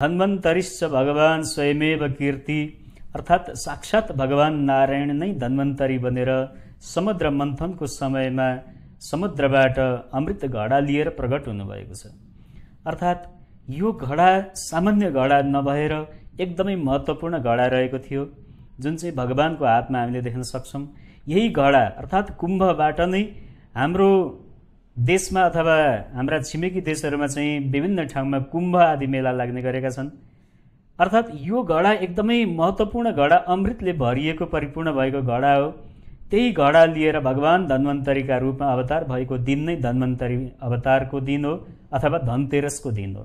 धन्वन्तरिश्च भगवान स्वयमेव कीर्ति अर्थात साक्षात भगवान नारायण नै धन्वन्तरी बनेर समुद्र मन्थनको समयमा समुद्रबाट अमृत घडा लिएर प्रकट हुनुभएको छ। अर्थात यो घडा सामान्य घडा नभएर एकदमै महत्त्वपूर्ण घडा रहेको थियो, जुन चाहिँ भगवानको हातमा हामीले देख्न सक्छौं। यही घडा अर्थात कुम्भबाट नै हाम्रो देशमा अथवा हाम्रा छिमेकी देशहरूमा चाहिँ विभिन्न ठाउँमा कुम्भ आदि मेला लाग्ने गरेका छन्। अर्थात यो घडा एकदमै महत्त्वपूर्ण घडा, अमृतले भरिएको परिपूर्ण भएको घडा हो। त्यही घडा लिएर भगवान धन्वन्तरीका रूपमा अवतार भएको दिन नै धन्वन्तरी अवतारको दिन हो अथवा धनतेरसको दिन हो।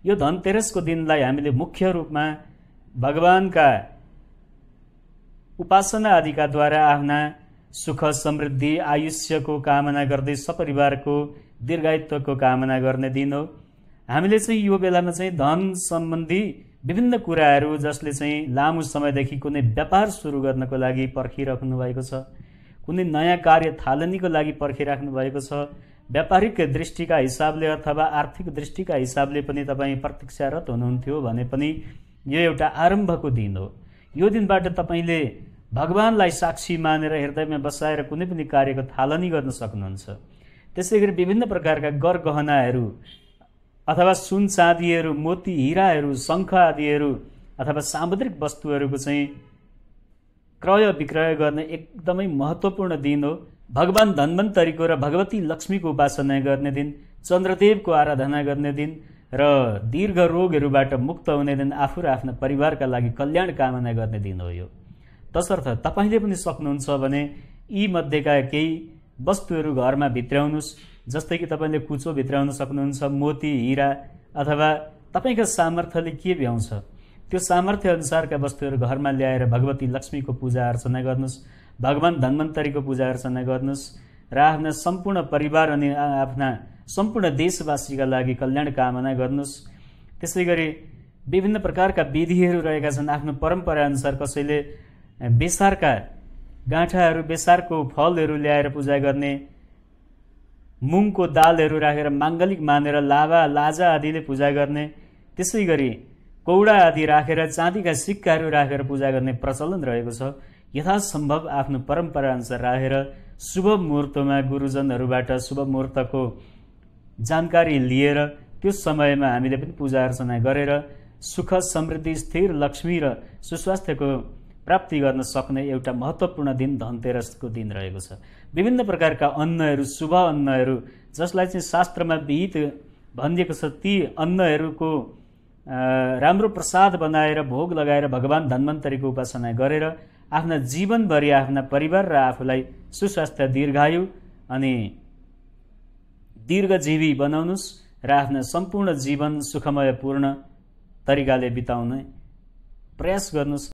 यो धनतेरसको दिनलाई हामीले मुख्य रूपमा भगवानका उपासना आदिका द्वारा आफ्ना सुख समृद्धि आयुष्यको कामना गर्दै सपरिवारको दीर्घायुत्वको कामना गर्ने दिन हो। हामीले चाहिँ यो बेलामा चाहिँ धन सम्बन्धी विभिन्न कुराहरू जसले चाहिँ लामो समयदेखि कुनै व्यापार सुरु गर्नको लागि पर्खिराख्नु भएको छ, कुनै नयाँ कार्य थालनीको लागि पर्खिराख्नु भएको छ, व्यापारिक दृष्टिका हिसाबले अथवा आर्थिक दृष्टिका हिसाबले पनि तपाईँ प्रतीक्षारत हुनुहुन्थ्यो भने पनि यो एउटा आरम्भको दिन हो। यो दिनबाट तपाईले भगवानलाई साक्षी मानेर हृदयमा बसाएर कुनै पनि कार्यको थालनी गर्न सक्नुहुन्छ। त्यसैगरी विभिन्न प्रकारका गरगहनाहरू अथवा सुन चाँदीहरू, मोती हीराहरू, शङ्ख आदिहरू अथवा सामुद्रिक वस्तुहरूको चाहिँ क्रय विक्रय गर्ने एकदमै महत्त्वपूर्ण दिन हो। भगवान धन्वन्तरीको र भगवती लक्ष्मीको उपासना गर्ने दिन, चन्द्रदेवको आराधना गर्ने दिन र दीर्घ रोगहरूबाट मुक्त हुने दिन, आफू र आफ्ना परिवारका लागि कल्याण कामना गर्ने दिन हो यो। तसर्थ तपाईले पनि सक्नुहुन्छ भने यी मध्येका केही वस्तुहरू घरमा भित्राउनुस्। जस्तै कि तपाईले कुचो भित्राउन सक्नुहुन्छ, मोती हीरा अथवा तपाईका सामर्थ्यले के भ्याउँछ त्यो सामर्थ्य अनुसारका वस्तुहरू घरमा ल्याएर भगवती लक्ष्मीको पूजा अर्चना गर्नुस्, भगवान धन्वन्तरीको पूजा अर्चना गर्नुस् र आफ्ना सम्पूर्ण परिवार अनि आफ्ना सम्पूर्ण देशवासीका लागि कल्याण कामना गर्नुस्। त्यसैगरी विभिन्न प्रकारका विधिहरू रहेका छन्। आफ्नो परम्परा अनुसार कसैले बेसारका गाँठाहरू, बेसारको फलहरू ल्याएर पूजा गर्ने, मुङको दालहरू राखेर माङ्गलिक मानेर लाभा लाजा आदिले पूजा गर्ने, त्यसैगरी कौडा आदि राखेर चाँदीका सिक्काहरू राखेर पूजा गर्ने प्रचलन रहेको छ। यथासम्भव आफ्नो परम्परा अनुसार राखेर शुभ मुहुर्तमा गुरुजनहरूबाट शुभ मुहुर्तको जानकारी लिएर त्यो समयमा हामीले पनि पूजा अर्चना गरेर सुख समृद्धि स्थिर लक्ष्मी र सुस्वास्थ्यको प्राप्ति गर्न सक्ने एउटा महत्त्वपूर्ण दिन धनतेरसको दिन रहेको छ। विभिन्न प्रकारका अन्नहरू, शुभ अन्नहरू जसलाई चाहिँ शास्त्रमा विहित भनिएको छ, ती अन्नहरूको राम्रो प्रसाद बनाएर भोग लगाएर भगवान धन्वन्तरीको उपासना गरेर आफ्ना जीवनभरि आफ्ना परिवार र आफूलाई सुस्वास्थ्य, दीर्घायु अनि दीर्घजीवी बनाउनुस् र आफ्ना सम्पूर्ण जीवन सुखमय पूर्ण तरिकाले बिताउने प्रयास गर्नुस्।